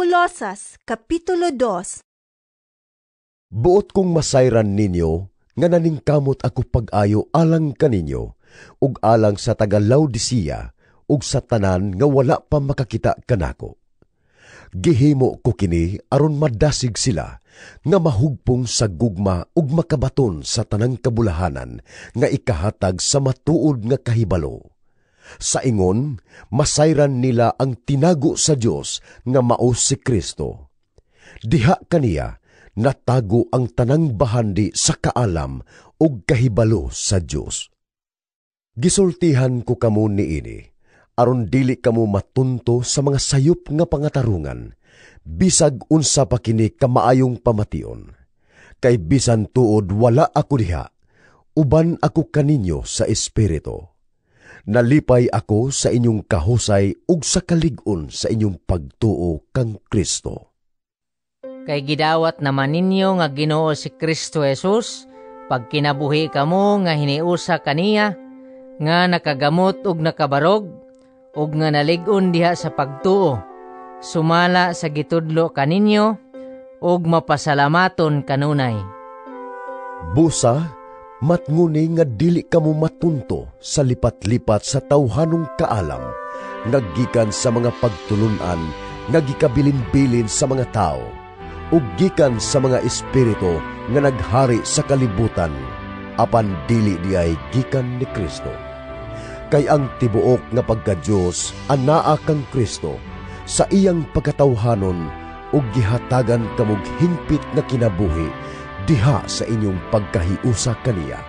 Kolosas, Kapitulo 2. Buot kong masayran ninyo nga naningkamot ako pag-ayo alang kaninyo ug alang sa taga Laodicea ug sa tanan nga wala pa makakita kanako. Gihimo ko kini aron madasig sila nga mahugpong sa gugma ug makabaton sa tanang kabulahanan nga ikahatag sa matuod nga kahibalo. Sa ingon, masayran nila ang tinago sa Dios nga mao si Kristo. Diha kaniya natago ang tanang bahandi sa kaalam ug kahibalo sa Dios. Gisultihan ko kamo niini aron dili kamo matunto sa mga sayop nga pangatarungan, bisag unsa pa kini kamaayong pamation. Kay bisan tuod wala ako diha, uban ako kaninyo sa espiritu. Nalipay ako sa inyong kahusay ug sa kalig-on sa inyong pagtuo kang Kristo. Kay gidawat naman ninyo nga Ginoo si Kristo Jesus, pagkinabuhi kamo nga hiniusa kaniya, nga nakagamot ug nakabarog, ug nga nalig-on diha sa pagtuo, sumala sa gitudlo kaninyo, ug mapasalamaton kanunay. Busa, matnguni nga dili kamo matunto sa lipat-lipat sa tawhanong kaalam, nga gikan sa mga pagtulun-an nga gikabilin-bilin sa mga tao, ug gikan sa mga espiritu nga naghari sa kalibutan, apan dili diay gikan ni Kristo. Kay ang tibuok nga pagka-Dios anaa kang Kristo sa iyang pagkatawhanon, ug gihatagan kamog hingpit nga kinabuhi diha sa inyong pagkahiusa kaniya.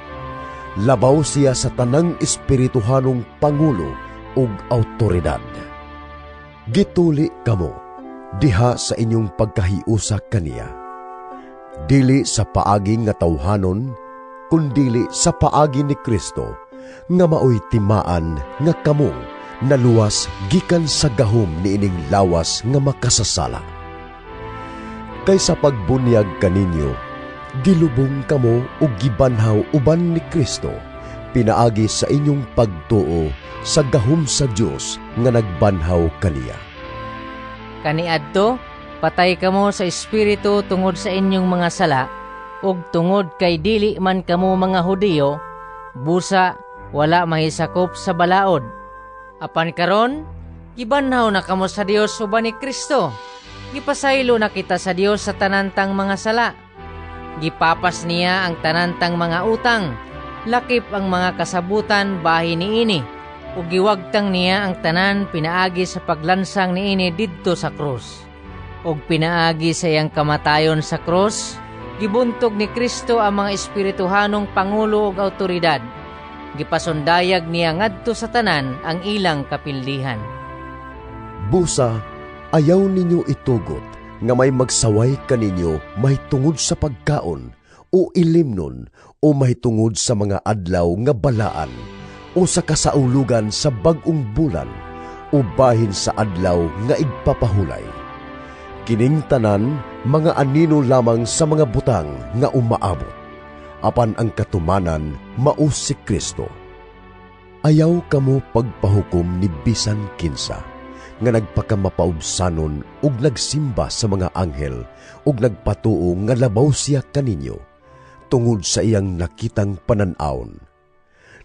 Labaw siya sa tanang espirituhanong pangulo ug awtoridad. Gituli kamo diha sa inyong pagkahiusa kaniya. Dili sa paagi nga tawhanon, kundili sa paagi ni Kristo, nga maoy timaan nga kamo naluwas gikan sa gahom niining lawas nga makasasala. Kay sa pagbunyag kaninyo, gilubong kamo ug gibanhaw uban ni Kristo, pinaagi sa inyong pagtuo sa gahom sa Dios nga nagbanhaw kaniya. Kaniadto, patay kamo sa espiritu tungod sa inyong mga sala, ug tungod kay dili man kamo mga Hudiyo, busa wala mahisakop sa balaod. Apan karon, gibanhaw na kamo sa Dios uban ni Kristo. Gipasaylo na kita sa Dios sa tanantang mga sala. Gipapas niya ang tanantang mga utang, lakip ang mga kasabutan bahin niini, ug giwagtang niya ang tanan pinaagi sa paglansang niini didto sa krus. Ug pinaagi sa iyang kamatayon sa krus, gibuntog ni Kristo ang mga espirituhanong pangulo ug awtoridad. Gipasundayag niya ngadto sa tanan ang ilang kapildihan. Busa, ayaw ninyo itugot nga may magsaway kaninyo mahitungod sa pagkaon o ilimnon o mahitungod sa mga adlaw nga balaan o sa kasaulugan sa bag-ong bulan o bahin sa adlaw nga igpapahulay. Kining tanan mga anino lamang sa mga butang nga umaabot, apan ang katumanan mao si Kristo. Ayaw kamo pagpahukom ni bisan kinsa nga nagpakamapaubsanon ug nagsimba sa mga anghel ug nagpatuo nga labaw siya kaninyo tungod sa iyang nakitang panan-awon.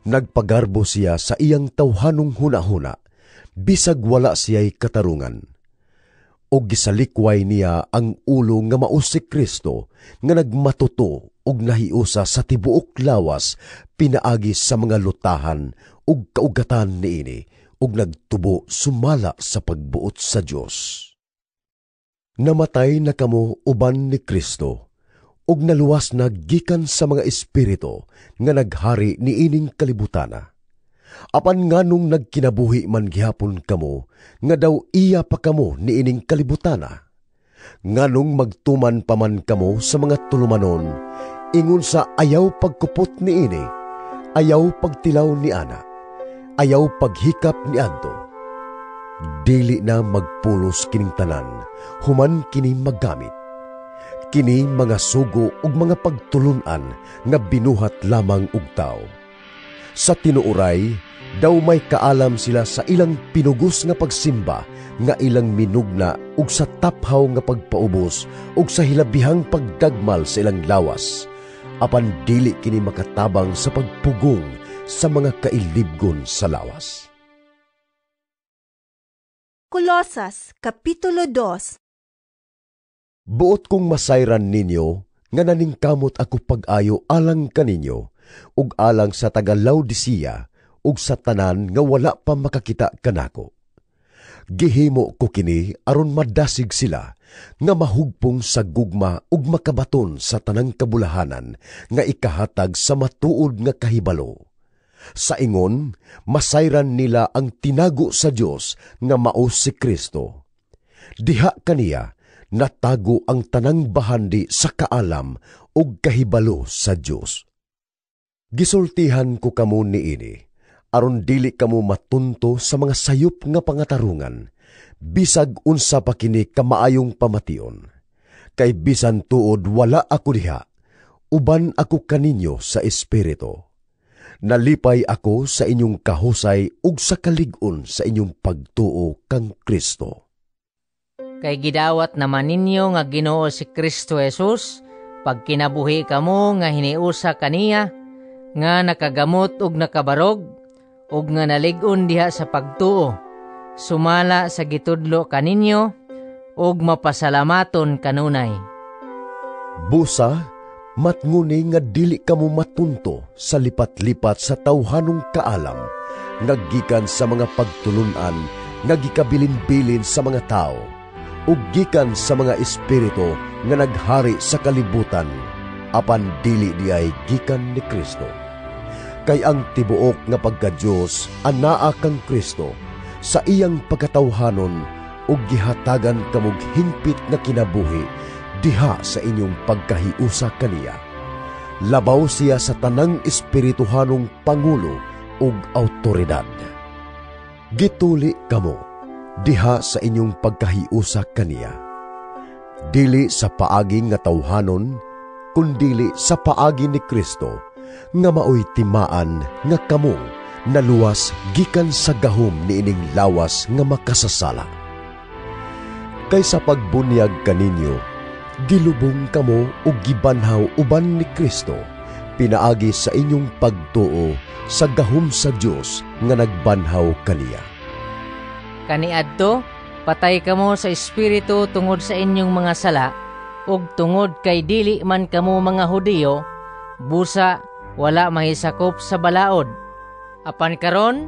Nagpagarbo siya sa iyang tawhanong hunahuna, bisag wala siya'y katarungan. Og gisalikway niya ang ulo nga mao si Kristo nga nagmatuto ug nahiusa sa tibuok lawas pinaagi sa mga lutahan ug kaugatan niini ug nagtubo sumala sa pagbuot sa Dios. Namatay na kamo uban ni Kristo ug naluwas na gikan sa mga espiritu nga naghari niining kalibutana. Apan nganong nagkinabuhi man gihapon kamo nga daw iya pa kamo niining kalibutana? Nganong magtuman pa man kamo sa mga tulumanon, ingon sa ayaw pagkupot niini, ayaw pagtilaw ni ana, ayaw paghikap ni adto. Dili na magpulos kining tanan, human kini maggamit. Kini mga sugo ug mga pagtulun-an nga binuhat lamang og tawo. Sa tinuoray, Daw may kaalam sila sa ilang pinugos nga pagsimba nga ilang minugna ug sa taphaw nga pagpaubos ug sa hilabihang pagdagmal sa ilang lawas, apan dili kini makatabang sa pagpugong sa mga kailibgon sa lawas. Kolosas, Kapitulo 2. Buot kong masayran ninyo nga naningkamot ako pag-ayo alang kaninyo ug alang sa taga Laodicea ug sa tanan nga wala pa makakita kanako. Gihimo ko kini aron madasig sila nga mahugpong sa gugma ug makabaton sa tanang kabulahanan nga ikahatag sa matuod nga kahibalo. Sa ingon, masayran nila ang tinago sa Dios nga mao si Kristo. Diha kaniya natago ang tanang bahandi sa kaalam ug kahibalo sa Dios. Gisultihan ko kamo niini aron dili kamo matunto sa mga sayop nga pangatarungan, bisag unsa pa kini kamaayong pamation. Kay bisan tuod wala ako diha, uban ako kaninyo sa espiritu. Nalipay ako sa inyong kahusay ug sa kalig-on sa inyong pagtuo kang Kristo. Kay gidawat naman ninyo nga Ginoo si Kristo Jesus, pagkinabuhi kamo nga hiniusa kaniya, nga nakagamot ug nakabarog, ug nga nalig-on diha sa pagtuo, sumala sa gitudlo kaninyo, ug mapasalamaton kanunay. Busa, matnguni nga dili kamo matunto sa lipat-lipat sa tawhanong kaalam, nga gikan sa mga pagtulun-an nga gikabilin-bilin sa mga tao, ug gikan sa mga espiritu nga naghari sa kalibutan, apan dili diay gikan ni Kristo. Kay ang tibuok nga pagka-Dios anaa kang Kristo sa iyang pagkatawhanon ug gihatagan kamog hingpit nga kinabuhi diha sa inyong pagkahiusa kaniya. Labaw siya sa tanang espirituhanong pangulo ug autoridad. Gituli kamo diha sa inyong pagkahiusa kaniya. Dili sa paagi nga tawhanon, kundili sa paagi ni Kristo, nga maoy timaan nga kamo naluwas gikan sa gahom niining lawas nga makasasala. Kay sa pagbunyag kaninyo, gilubong kamo ug gibanhaw uban ni Kristo, pinaagi sa inyong pagtuo sa gahom sa Dios nga nagbanhaw kaniya. Kaniadto, patay kamo sa espiritu tungod sa inyong mga sala, ug tungod kay dili man kamo mga Hudiyo, busa wala mahisakop sa balaod. Apan karon,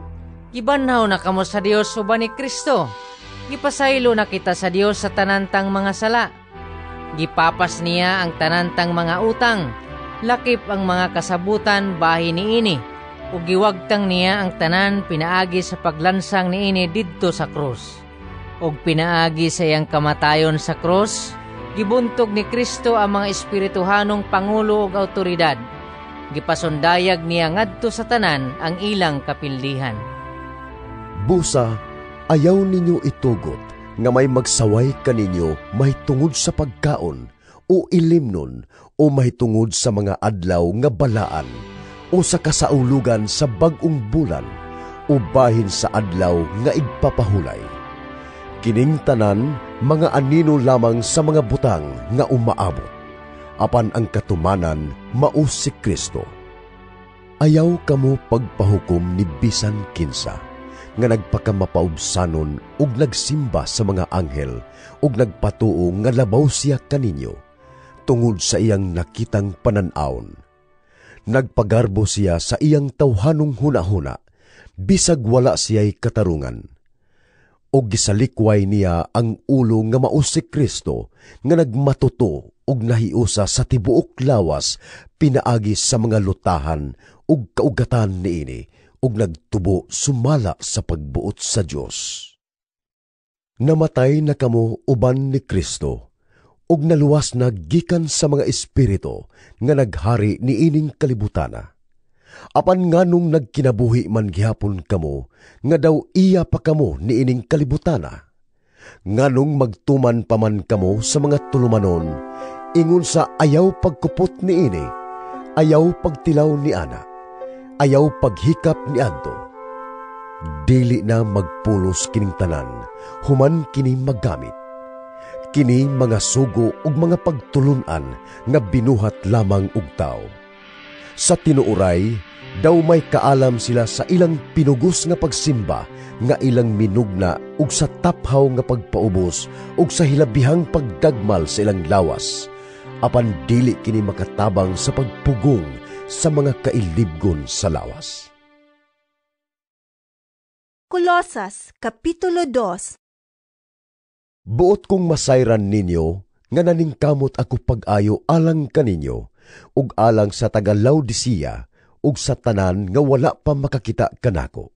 gibanhaw na kamo sa Dios uban ni Kristo. Gipasaylo na kita sa Dios sa tanantang mga sala. Gipapas niya ang tanantang mga utang, lakip ang mga kasabutan bahin niini, ug giwagtang niya ang tanan pinaagi sa paglansang niini didto sa krus. Ug pinaagi sa iyang kamatayon sa krus, gibuntog ni Kristo ang mga espirituhanong pangulo ug autoridad. Gipasundayag niya ngadto sa tanan ang ilang kapildihan. Busa, ayaw ninyo itugot nga may magsaway kaninyo mahitungod sa pagkaon o ilimnon o mahitungod sa mga adlaw nga balaan o sa kasaulugan sa bag-ong bulan o bahin sa adlaw nga igpapahulay. Kining tanan mga anino lamang sa mga butang nga umaabot, apan ang katumanan mao si Kristo. Ayaw kamo pagpahukom ni bisan kinsa nga nagpakamapaubsanon ug nagsimba sa mga anghel ug nagpatuo nga labaw siya kaninyo tungod sa iyang nakitang panan-awon. Nagpagarbo siya sa iyang tawhanong hunahuna, bisag wala siya'y katarungan. Og gisalikway niya ang ulo nga mao si Kristo nga nagmatuto ug nahiusa sa tibuok lawas pinaagi sa mga lutahan ug kaugatan niini ug nagtubo sumala sa pagbuot sa Dios. Namatay na kamo uban ni Kristo ug naluwas na gikan sa mga espiritu nga naghari niining kalibutana. Apan nganong nagkinabuhi man gihapon kamo, nga daw iya pa kamo niining kalibutana. Nganong magtuman pa man kamo sa mga tulumanon, ingon sa ayaw pagkupot niini, ayaw pagtilaw ni ana, ayaw paghikap ni adto. Dili na magpulos kining tanan, human kini magamit. Kini mga sugo ug mga pagtulun-an nga binuhat lamang og tawo. Sa tinuoray, daw may kaalam sila sa ilang pinugos nga pagsimba nga ilang minugna ug sa taphaw nga pagpaubos ug sa hilabihang pagdagmal sa ilang lawas, apan dili kini makatabang sa pagpugong sa mga kailibgon sa lawas. Kolosas, Kapitulo 2. Buot kong masayran ninyo nga naningkamot ako pag-ayo alang kaninyo ug alang sa taga Laodicea ug sa tanan nga wala pa makakita kanako.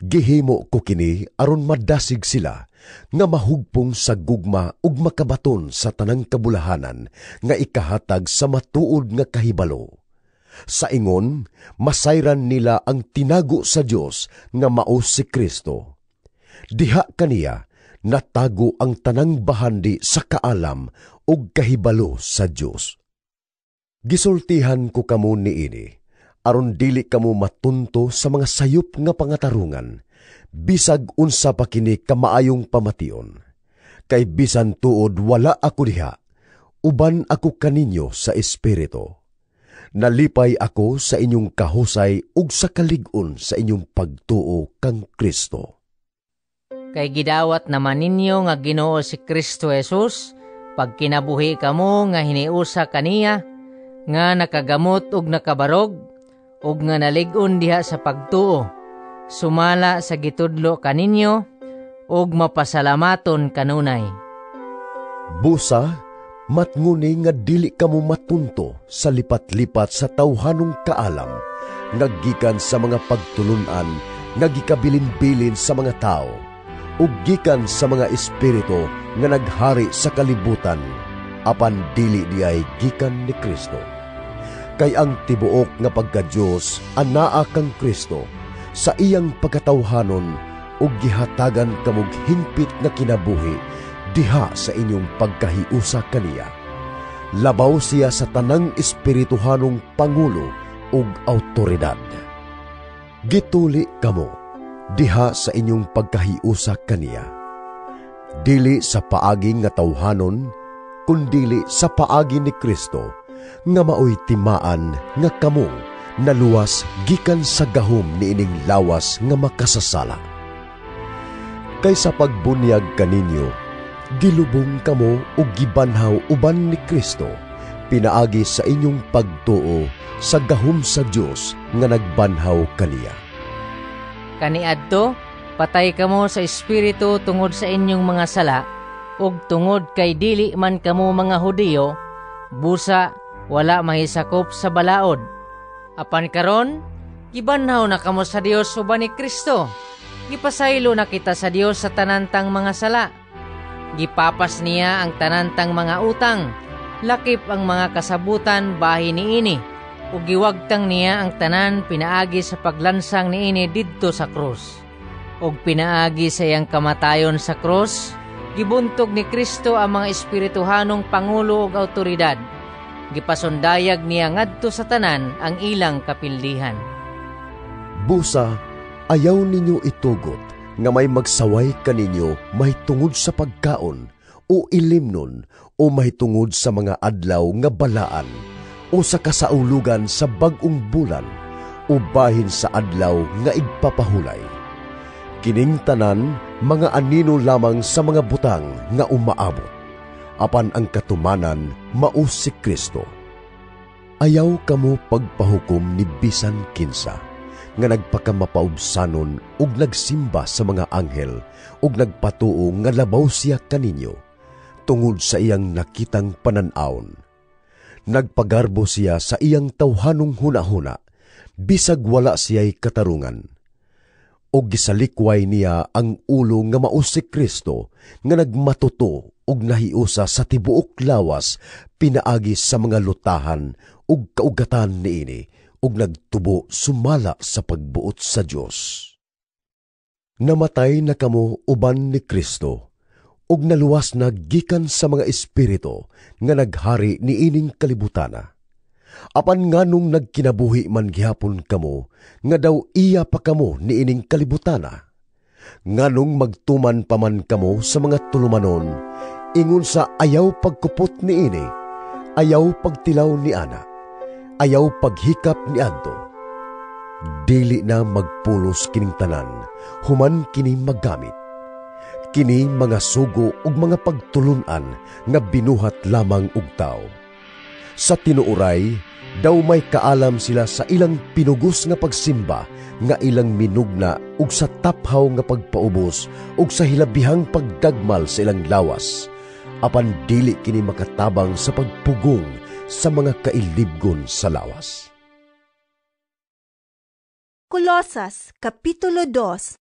Gihimo ko kini aron madasig sila nga mahugpong sa gugma ug makabaton sa tanang kabulahanan nga ikahatag sa matuod nga kahibalo. Sa ingon, masayran nila ang tinago sa Dios nga mao si Kristo. Diha kaniya natago ang tanang bahandi sa kaalam ug kahibalo sa Dios. Gisultihan ko kamo niini, aron dili kamo matunto sa mga sayop nga pangatarungan, bisag unsa pa kini kamaayong pamation. Kay bisan tuod wala ako diha, uban ako kaninyo sa espiritu. Nalipay ako sa inyong kahusay ug sa kalig-on sa inyong pagtuo kang Kristo. Kay gidawat naman ninyo nga Ginoo si Kristo Jesus, pagkinabuhi kamo nga hiniusa kaniya, nga nakagamot ug nakabarog, ug nga nalig-on diha sa pagtuo, sumala sa gitudlo kaninyo, ug mapasalamaton kanunay. Busa, matnguni nga dili kamo matunto sa lipat-lipat sa tawhanong kaalam, nga gikan sa mga pagtulun-an nga gikabilin-bilin sa mga tao, ug gikan sa mga espiritu nga naghari sa kalibutan, apan dili diay gikan ni Kristo. Kay ang tibuok nga pagka-Dios anaa kang Kristo sa iyang pagkatawhanon, ug gihatagan kamog hingpit nga kinabuhi diha sa inyong pagkahiusa kaniya. Labaw siya sa tanang espirituhanong pangulo ug autoridad. Gituli kamo diha sa inyong pagkahiusa kaniya. Dili sa paagi nga tawhanon, kundili sa paagi ni Kristo, nga maoy timaan nga kamo naluwas gikan sa gahom niining lawas nga makasasala. Kay sa pagbunyag kaninyo, gilubong kamo ug gibanhaw uban ni Kristo, pinaagi sa inyong pagtuo sa gahom sa Dios nga nagbanhaw kaniya. Kaniadto, patay kamo sa espiritu tungod sa inyong mga sala, ug tungod kay dili man kamo mga Hudiyo, busa wala mahisakop sa balaod. Apan karon, gibanhaw na kamo sa Dios uban ni Kristo. Gipasaylo na kita sa Dios sa tanantang mga sala. Gipapas niya ang tanantang mga utang, lakip ang mga kasabutan bahin niini, ug giwagtang niya ang tanan pinaagi sa paglansang niini didto sa krus. Ug pinaagi sa iyang kamatayon sa krus, gibuntog ni Kristo ang mga espirituhanong pangulo ug autoridad. Gipasundayag niya ngadto sa tanan ang ilang kapildihan. Busa, ayaw ninyo itugot nga may magsaway kaninyo mahitungod sa pagkaon o ilimnon o mahitungod sa mga adlaw nga balaan o sa kasaulugan sa bag-ong bulan o bahin sa adlaw nga igpapahulay. Kining tanan mga anino lamang sa mga butang nga umaabot, apan ang katumanan mao si Kristo. Ayaw kamo pagpahukom ni bisan kinsa nga nagpakamapaubsanon ug nagsimba sa mga anghel ug nagpatuo nga labaw siya kaninyo tungod sa iyang nakitang panan-awon. Nagpagarbo siya sa iyang tawhanong hunahuna, bisag wala siya'y katarungan. Og gisalikway niya ang ulo nga mao si Kristo nga nagmatuto ug nahiusa sa tibuok lawas pinaagi sa mga lutahan ug kaugatan niini ug nagtubo sumala sa pagbuot sa Dios. Namatay na kamo uban ni Kristo ug naluwas na gikan sa mga espiritu nga naghari niining kalibutana. Apan nganong nagkinabuhi man gihapon kamo nga daw iya pa kamo niining kalibutana? Nganong magtuman pa man kamo sa mga tulumanon, ingon sa ayaw pagkupot niini, ayaw pagtilaw ni ana, ayaw paghikap ni adto? Dili na magpulos kining tanan, human kini magamit. Kini mga sugo ug mga pagtulun-an nga binuhat lamang og tawo. Sa tinuoray, daw may kaalam sila sa ilang pinugos nga pagsimba nga ilang minugna ug sa taphaw nga pagpaubos ug sa hilabihang pagdagmal sa ilang lawas, apan dili kini makatabang sa pagpugong sa mga kailibgon sa lawas. Kolosas, Kapitulo 2.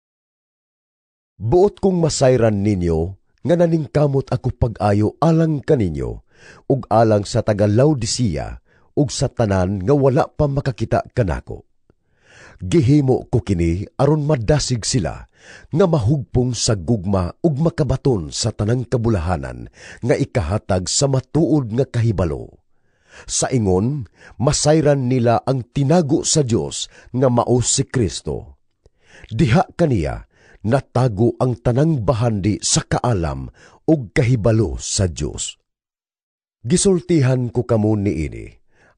Buot kong masayran ninyo nga naningkamot ako pag-ayo alang kaninyo ug alang sa taga Laodicea ug sa tanan nga wala pa makakita kanako. Gihimo ko kini aron madasig sila nga mahugpong sa gugma ug makabaton sa tanang kabulahanan nga ikahatag sa matuod nga kahibalo. Sa ingon, masayran nila ang tinago sa Dios nga mao si Kristo. Diha kaniya natago ang tanang bahandi sa kaalam ug kahibalo sa Dios. Gisultihan ko kamo niini,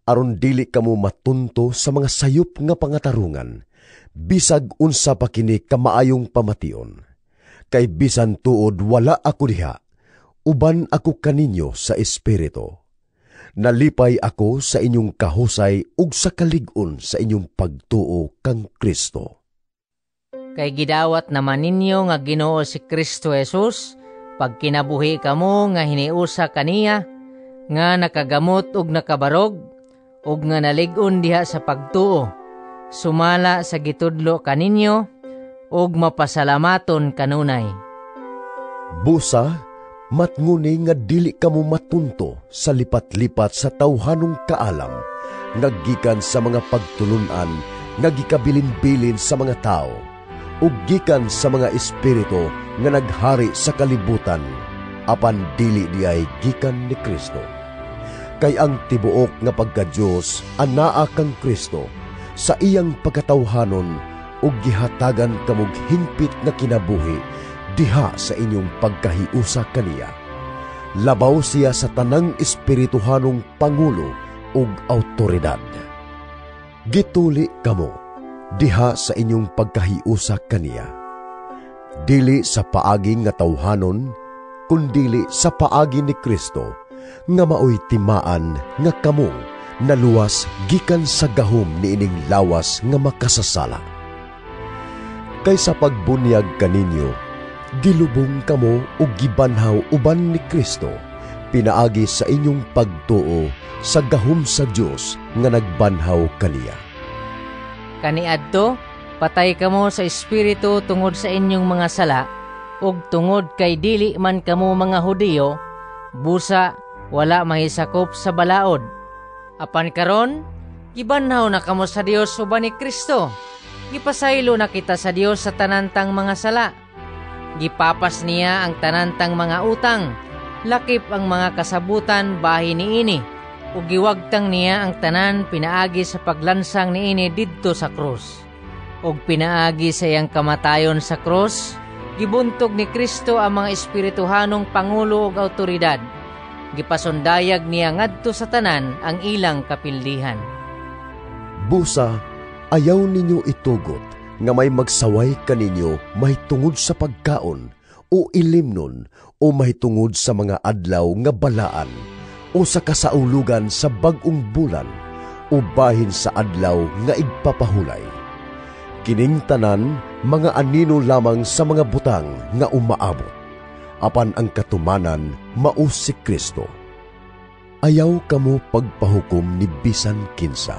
aron dili kamo matunto sa mga sayop nga pangatarungan, bisag unsa pa kini kamaayong pamation. Kay bisan tuod wala ako diha, uban ako kaninyo sa espiritu. Nalipay ako sa inyong kahusay ug sa kalig-on sa inyong pagtuo kang Kristo. Kay gidawat naman ninyo nga Ginoo si Kristo Jesus, pagkinabuhi kamo nga hiniusa kaniya, nga nakagamot ug nakabarog, ug nga nalig-on diha sa pagtuo, sumala sa gitudlo kaninyo, ug mapasalamaton kanunay. Busa, matnguni nga dili kamo matunto sa lipat-lipat sa tawhanong kaalam, nga gikan sa mga pagtulun-an nga gikabilin-bilin sa mga tao, ug gikan sa mga espiritu nga naghari sa kalibutan, apan dili diay gikan ni Kristo. Kay ang tibuok nga pagka-Dios anaa kang Kristo sa iyang pagkatawhanon, ug gihatagan kamog hingpit nga kinabuhi diha sa inyong pagkahiusa kaniya. Labaw siya sa tanang espirituhanong pangulo ug autoridad. Gituli kamo diha sa inyong pagkahiusa kaniya. Dili sa paagi nga tawhanon, kundili sa paagi ni Kristo, nga maoy timaan nga kamo naluwas gikan sa gahom niining lawas nga makasasala. Kay sa pagbunyag kaninyo, gilubong kamo ug gibanhaw uban ni Kristo, pinaagi sa inyong pagtuo sa gahom sa Dios nga nagbanhaw kaniya. Kaniadto, patay kamo sa espiritu tungod sa inyong mga sala, ug tungod kay dili man kamo mga Hudiyo, busa wala mahisakop sa balaod. Apan karon, gibanhaw na kamo sa Dios uban ni Kristo. Gipasaylo na kita sa Dios sa tanantang mga sala. Gipapas niya ang tanantang mga utang, lakip ang mga kasabutan bahin niini, ug giwagtang niya ang tanan pinaagi sa paglansang niini didto sa krus. Ug pinaagi sa iyang kamatayon sa krus, gibuntog ni Kristo ang mga espirituhanong pangulo ug autoridad. Gipasundayag niya ngadto sa tanan ang ilang kapildihan. Busa, ayaw ninyo itugot nga may magsaway kaninyo mahitungod sa pagkaon o ilimnon o mahitungod sa mga adlaw nga balaan o sa kasaulugan sa bag-ong bulan o bahin sa adlaw nga igpapahulay. Kining tanan mga anino lamang sa mga butang nga umaabot, apan ang katumanan mao si Kristo. Ayaw kamo pagpahukom ni bisan kinsa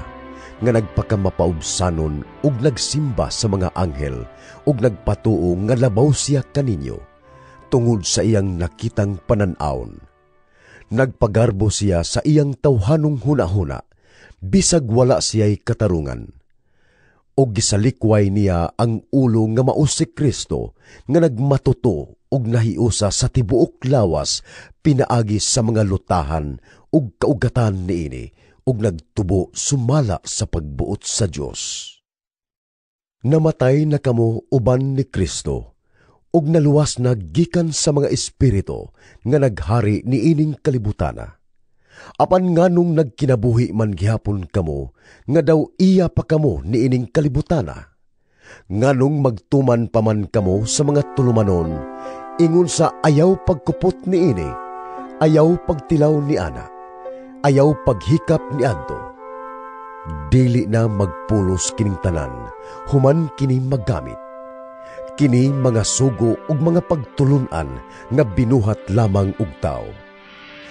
nga nagpakamapaubsanon ug nagsimba sa mga anghel ug nagpatuo nga labaw siya kaninyo tungod sa iyang nakitang panan-awon. Nagpagarbo siya sa iyang tawhanong hunahuna, bisag wala siya'y katarungan. Og gisalikway niya ang ulo nga mao si Kristo nga nagmatuto ug nahiusa sa tibuok lawas pinaagi sa mga lutahan ug kaugatan niini ug nagtubo sumala sa pagbuot sa Dios. Namatay na kamo uban ni Kristo ug naluwas na gikan sa mga espiritu nga naghari niining kalibutana. Apan nganong nagkinabuhi man gihapon kamo nga daw iya pa kamo niining kalibutana? Nganong magtuman pa man kamo sa mga tulumanon, ingon sa ayaw pagkupot niini, ayaw pagtilaw ni ana, ayaw paghikap ni adto? Dili na magpulos kining tanan, human kini magamit. Kini mga sugo ug mga pagtulunan nga binuhat lamang og tawo.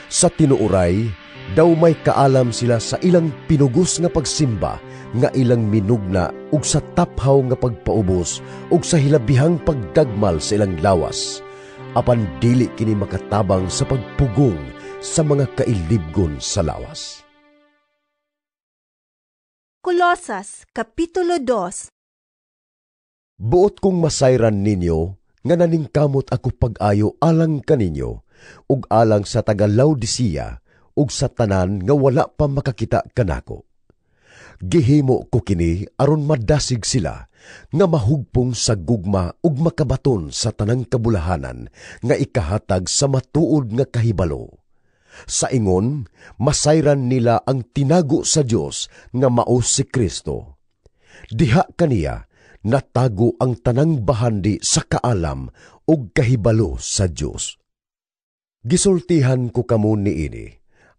Sa tinuoray, daw may kaalam sila sa ilang pinugos nga pagsimba nga ilang minugna ug sa taphaw nga pagpaubos ug sa hilabihang pagdagmal sa ilang lawas. Apan dili kini makatabang sa pagpugong sa mga kailibgon sa lawas. Kolosas, Kapitulo 2. Buot kong masayran ninyo nga naningkamot ako pag-ayo alang kaninyo ug alang sa taga Laodicea ug sa tanan nga wala pa makakita kanako. Gihimo ko kini aron madasig sila nga mahugpong sa gugma ug makabaton sa tanang kabulahanan nga ikahatag sa matuod nga kahibalo. Sa ingon, masayran nila ang tinago sa Dios nga mao si Kristo. Diha kaniya natago ang tanang bahandi sa kaalam ug kahibalo sa Dios. Gisultihan ko kamo niini,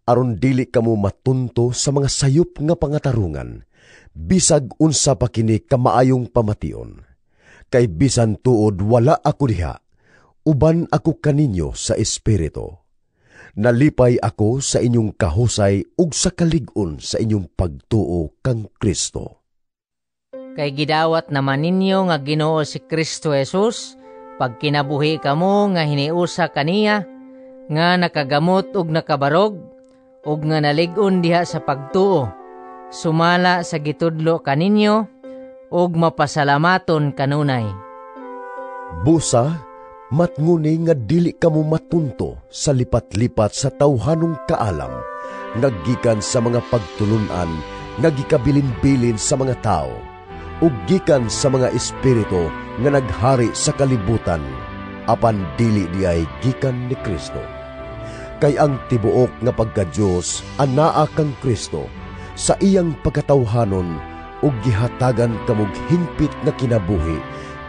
aron dili kamo matunto sa mga sayop nga pangatarungan, bisag unsa pa kini kamaayong pamation. Kay bisan tuod wala ako diha, uban ako kaninyo sa espiritu. Nalipay ako sa inyong kahusay ug sa kalig-on sa inyong pagtuo kang Kristo. Kay gidawat naman ninyo nga Ginoo si Kristo Jesus, pagkinabuhi kamo nga hiniusa kaniya, nga nakagamot ug nakabarog, ug nga nalig-on diha sa pagtuo, sumala sa gitudlo kaninyo, ug mapasalamaton kanunay. Busa, matnguni nga dili kamo matunto sa lipat-lipat sa tawhanong kaalam, nga gikan sa mga pagtulunan, nga gikabilin-bilin sa mga tao, ug gikan sa mga espiritu nga naghari sa kalibutan, apan dili diay gikan ni Kristo. Kay ang tibuok nga pagka-Dios anaa kang Kristo sa iyang pagkatawhanon ug gihatagan kamog hingpit nga kinabuhi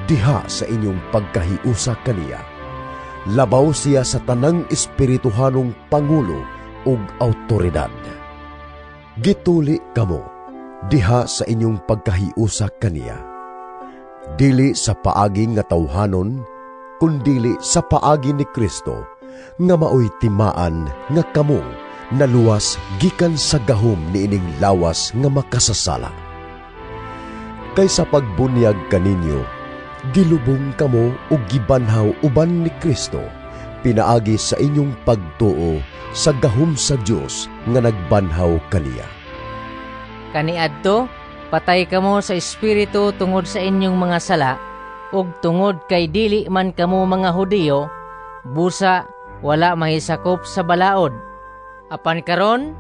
diha sa inyong pagkahiusa kaniya. Labaw siya sa tanang espirituhanong pangulo ug autoridad. Gituli kamo diha sa inyong pagkahiusa kaniya. Dili sa paagi nga tawhanon, kundili sa paagi ni Kristo, nga maoy timaan nga kamo naluwas gikan sa gahom niining lawas nga makasasala. Kay sa pagbunyag kaninyo, gilubong kamo ug gibanhaw uban ni Kristo, pinaagi sa inyong pagtuo sa gahom sa Dios nga nagbanhaw kaniya. Kaniadto, patay kamo sa espiritu tungod sa inyong mga sala, ug tungod kay dili man kamo mga Hudiyo, busa wala mahisakop sa balaod. Apan karon,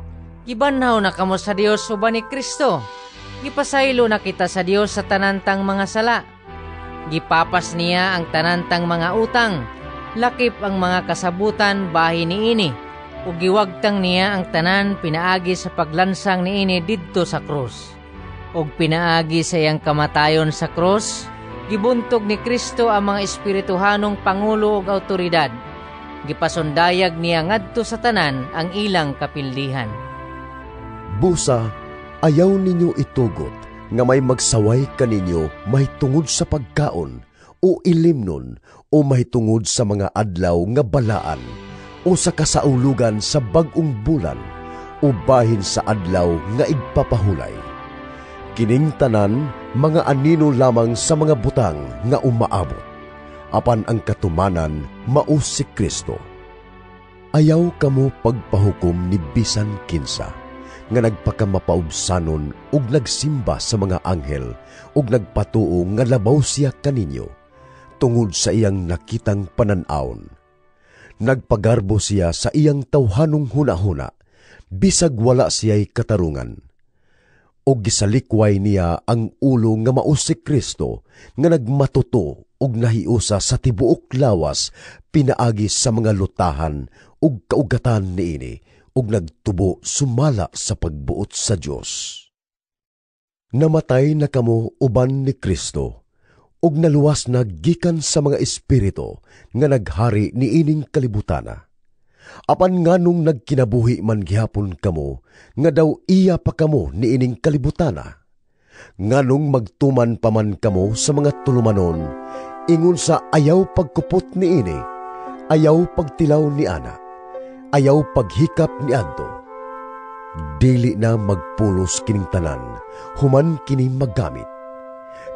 gibanhaw na kamo sa Dios uban ni Kristo. Gipasaylo na kita sa Dios sa tanantang mga sala. Gipapas niya ang tanantang mga utang, lakip ang mga kasabutan bahin niini, ug giwagtang niya ang tanan pinaagi sa paglansang niini didto sa krus. Ug pinaagi sa iyang kamatayon sa krus, gibuntog ni Kristo ang mga espirituhanong pangulo ug autoridad. Gipasundayag niya ngadto sa tanan ang ilang kapildihan. Busa, ayaw ninyo itugot nga may magsaway kaninyo mahitungod sa pagkaon o ilimnon o mahitungod sa mga adlaw nga balaan o sa kasaulugan sa bag-ong bulan o bahin sa adlaw nga igpapahulay. Kining tanan mga anino lamang sa mga butang nga umaabot, apan ang katumanan mao si Kristo. Ayaw kamo pagpahukom ni bisan kinsa nga nagpakamapaubsanon ug nagsimba sa mga anghel ug nagpatuo nga labaw siya kaninyo tungod sa iyang nakitang panan-awon. Nagpagarbo siya sa iyang tawhanong hunahuna bisag wala siya'y katarungan. Og gisalikway niya ang ulo nga mao si Kristo nga nagmatuto og nahiusa sa tibuok lawas pinaagi sa mga lutahan ug kaugatan niini ug nagtubo sumala sa pagbuot sa Dios. Namatay na kamo uban ni Kristo ug naluwas na gikan sa mga espiritu nga naghari niining kalibutana. Apan nganong nagkinabuhi man gihapon kamo nga daw iya pa kamo niining kalibutana? Nganong magtuman pa man kamo sa mga tulumanon, ingon sa ayaw pagkupot niini, ayaw pagtilaw ni ana, ayaw paghikap ni adto? Dili na magpulos kining tanan, human kini magamit.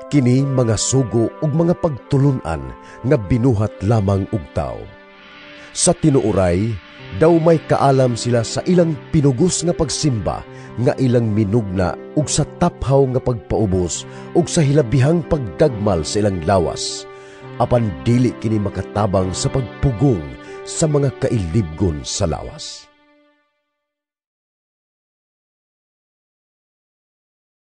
Kini mga sugo ug mga pagtulun-an nga binuhat lamang og tawo. Sa tinuoray, daw may kaalam sila sa ilang pinugos nga pagsimba nga ilang minugna ug sa taphaw nga pagpaubos ug sa hilabihang pagdagmal sa ilang lawas. Apan dili kini makatabang sa pagpugong sa mga kailibgon sa lawas.